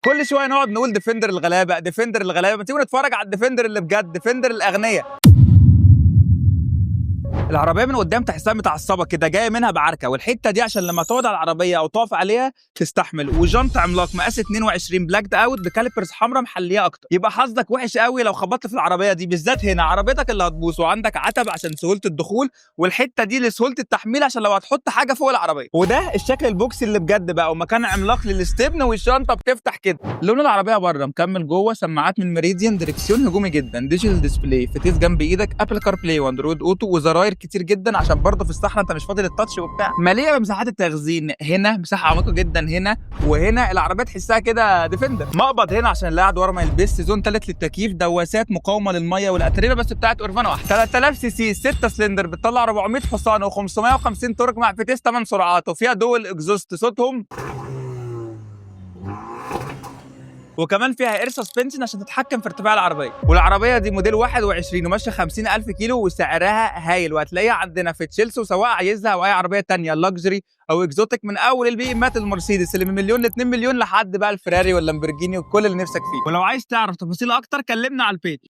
كل شوية نقعد نقول ديفندر الغلابة، ديفندر الغلابه، ما تيجوا نتفرج على الديفندر اللي بجد، ديفندر الاغنياء. العربية من قدام تحسها متعصبه كده، جاية منها بعركه، والحتة دي عشان لما تقعد على العربية او تقف عليها تستحمل. وجنط عملاق مقاس 22 blacked out ب calipers حمراء محليه اكتر. يبقى حظك وحش قوي لو خبطت في العربية دي بالذات، هنا عربيتك اللي هتبوظ. وعندك عتب عشان سهولة الدخول، والحتة دي لسهوله التحميل عشان لو هتحط حاجة فوق العربية. وده الشكل ال box اللي بجد بقى، ومكان عملاق للاستبن، والشنطه بتفتح كده. لون العربية بره مكمل جوه، سماعات من ميريديان، دريكسيون هجومي جدا، digital display، فتيس جنب ايدك، Apple CarPlay و Android Auto، وزراير كتير جدا عشان برضه في الصحراء انت مش فاضي لل touch وبتاع. مليئة بمساحات التخزين، هنا مساحة عميقة جدا، هنا وهنا. العربية تحسها كده ديفندر. مقبض هنا عشان اللي قاعد ورا ما يلبس، zone ثالث للتكييف، دواسات مقاومة للمية والاتربه بس بتاعت اورفانا واحدة. 3000 سي سي، 6 سلندر، بتطلع 400 حصان و550 torque مع فتيس 8 سرعات، وفيها dual exhaust صوتهم، وكمان فيها air suspension عشان تتحكم في ارتفاع العربية. والعربية دي موديل 21 وماشية 50,000 كيلو، وسعرها هايل، وهتلاقيها عندنا في تشيلسي، وسواء عايزها او اي عربية تانية luxury او exotic، من اول البي امات المرسيدس اللي من مليون ل 2 مليون لحد بقى الفراري واللامبورجيني وكل اللي نفسك فيه. ولو عايز تعرف تفاصيل اكتر كلمنا على ال page.